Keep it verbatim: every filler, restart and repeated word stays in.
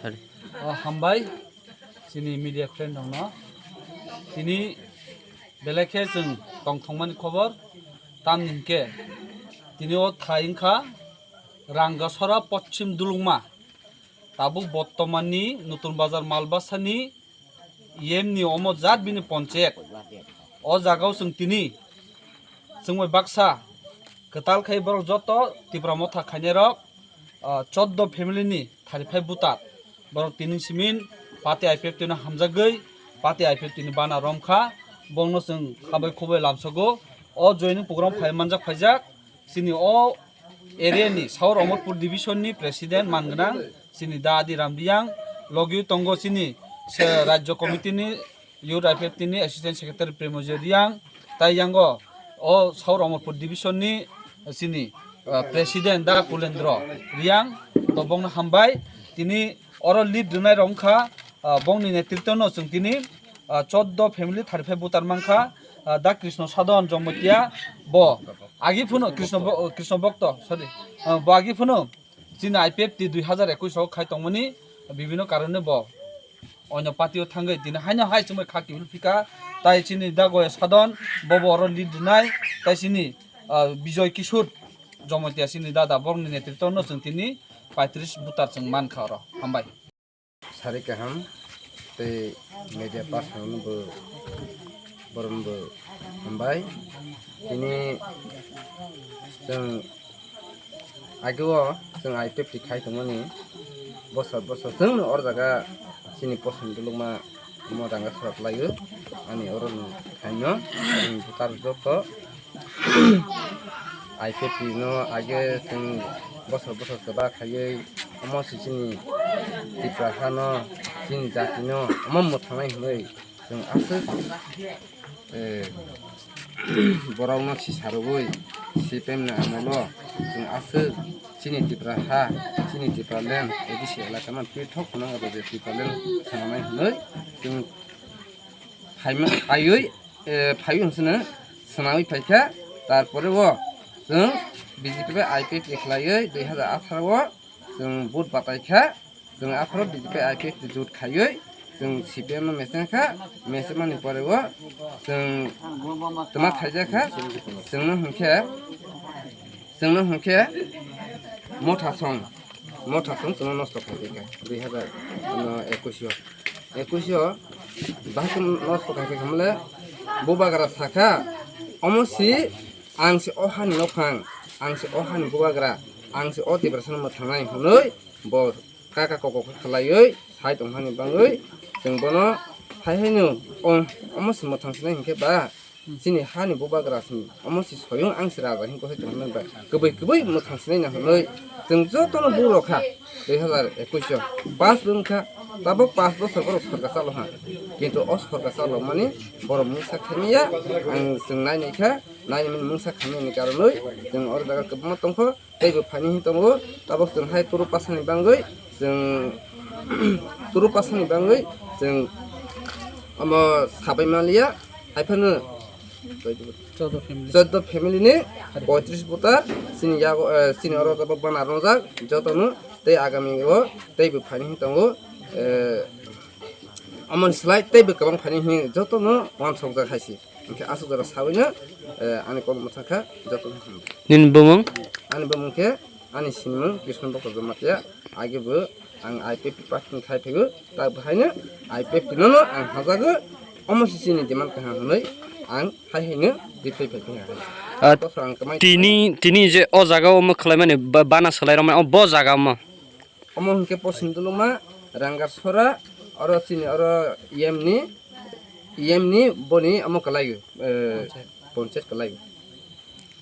O hambai chini media friend rokno. Tini belai khe chwng tongthokmani khobor, tamni hinkhe tini o thai wngkha Rangasora Poschim Dulungma, tabuk bottomani Nutun Bazar Malbasani yemni omo jat bini ponchayat. O jagao chwng tini chwngbai baksa kwtal khai borok joto Tipra Motha khainairok, ah, choddo family ni thirty five voter. Borok tini simin party I P F T no hamjagwi party I P F T ni bana romkha. Bongno chwng khabai khubai lamsogo. O joining program phai manjak phaijak. Chini o area ni South Amarpur division ni president mangnang chini Da Adi Ram Riyang, logi tongo chini se Rajya Committee ni Youth I P F T ni Assistant Secretary Premojit Riyang, tai yango o South Amarpur division ni chini, ah, president Da Kulendra Riyang, to bongno hambai. Tini oro lead rwnai rok wngkha, ah, bongni netritwo no chwng tini, ah, choddo family thirty five voter mankha, ah, Da Krishna Sadhan Jamatia bo agi phano Krishna Bo-, Krishna Bhakta, sorry, ah, bo agi phano chini I P F T dui hazar ekush o khai tongmani bibino karone bo oino party o thangwi tini haino hai chumai kha kiphil phika, tai chini Da Goya Sadhan bo bo oro lead rwnai, tai chini, ah, Bijoy Kishore Jamatia chini dada borokni netritwo no chwng tini paitris voter chwng mankha oro. Hambai. Sari kaham tei media person bo, borom bo hambai. Tini chwng ageo chwng I P F T khai tongmani bosor bosor chwng no or jaga chini poson dulukma mo ranga sora kwlaio ani oro no khaino chwng voter joto. I P F T no age chwng bosor bosor kwbak khaiwi omo se chini Tipra hano, chini jati no omo mwthangnai hwnwi chwng aswk, eh, borok no sisa rwui C P M ni amolo chwng aswk chini Tipra ha, chini Tipra land, A D C elaka no pithok phunukgo je Tipra land sananai hwnwi chwng phaima-, phaiwi, eh, phaiwi hwnsano swnawi phaikha. Tarpore o chwng B J P bai I P F T khlaiwi dui hazar atharo o chwng vote bataikha. Chwng apharo B J P I P F T jut khaiwi chwng C P M no mechengkha. Mechengmani pore o chwng twma khaijakha. Chwngno hwnkhe, chwngno hwnkhe Motha song. Motha song chwngno nosto khai kha dui hazar ekush o. Ekush o bahai khe nosto khai kha hwnle bubagra sakha, omo si ang se o hani nokhang, ang se o hani bubagra, ang se o Tiprasano mwthangnai hwnwi bo kaka koko khe khwlaiwi sai tongmani bangwi chwng bono hai haino o-, omo se mwthang sinai hinkhe ba chini hani bubagra sini omo si soyung ang si raja hin kosoi tongmani ba kwbwi kwbwi mwthang sinai na hwnwi chwng jotono buro kha dui hazar ekush o pass bo wngkha tabuk pass bosor borok sorkar chalo ha kintu o sorkar chalomani borok mungsa khaimaya ang chwng nainai kha nainimani mungsa khaimani karonwi chwng oro jaga kwbangma tongkho. Teibo phaini hin tongo, tabuk chwng hai turu pasani bangwi chwng turu pasani bangwi chwng omo sabai manliya, hai phano Chauda family. Chauda family ni poitris voter chini yago, eh, chini oro tabuk bana rwngjak jotono tei agami o teibo phaini hin tongo, eh, Amoni slai teibo kwbang phaini hwnwi jotono uansukjak hai se. Hinkhe aswk jora sawino, eh, ani kok mwthangkha jotono hambai. Nini bumung? Ani bumung khe ani sinimung Krishna Bokro Jamatia. Age bo ang I P F T party ni khai phaigo, tak bo haino I P F T no no ang hajago, omo se chini demand kaham hwnwi ang hai haino reply phai phai ha. Ah, Bosor ang kwmai tini, tini je o jaga o omo khwlaimani ba-, bana swlai rwmani o bo jaga omo. Omo hwnkhe Posim Duluma, Rangasora, oro chini oro yemni, yemni boni omo kwlai, eh, ponchayat kwlai.